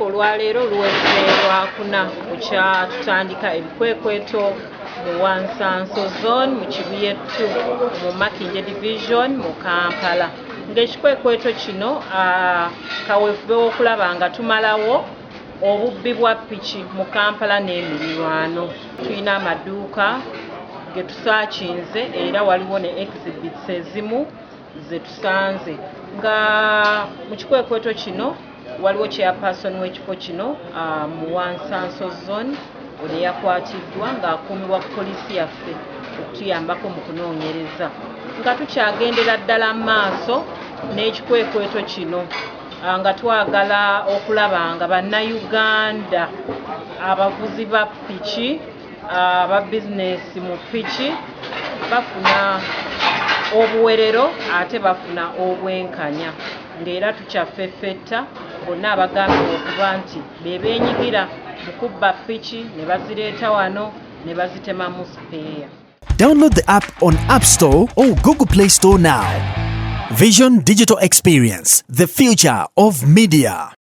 Olunaku olwaleero luweze Lwakuna bukya tutandika ebikwekweto mu Wansanso Zone mu Kibuye 2 mu Makindye Division mu Kampala, ng'ekikwekweto kino kaweefube w'okulaba nga tumalawo obubbi bwa piki mu Kampala n'emirirwano. Tulina amaduuka ge tusaakinze era waliwo ne exhibits ezimu ze tusanze nga mu kikwekweto kino waliwo chairperson w'ekifo kino mu Wansanso Zone, ono yakwatiddwa ng'akuumibwa ku poliisi yaffe okutuyambako mu kunoonyereza. Nga tukyagendera ddala mu maaso n'ekikwekweto kino, nga twagala okulaba nga Bannayuganda abavuzi ba piki, aba bizinesi mu piki bafuna obuwerero ate bafuna obwenkanya, ng'era tukyaffeffetta bonna abagambibwa okuba nti be beenyigira mu kubba piki ne bazireeta wano ne bazitemamu sipeeya. Download the app on App Store or Google Play Store now. Vision Digital Experience, the future of media.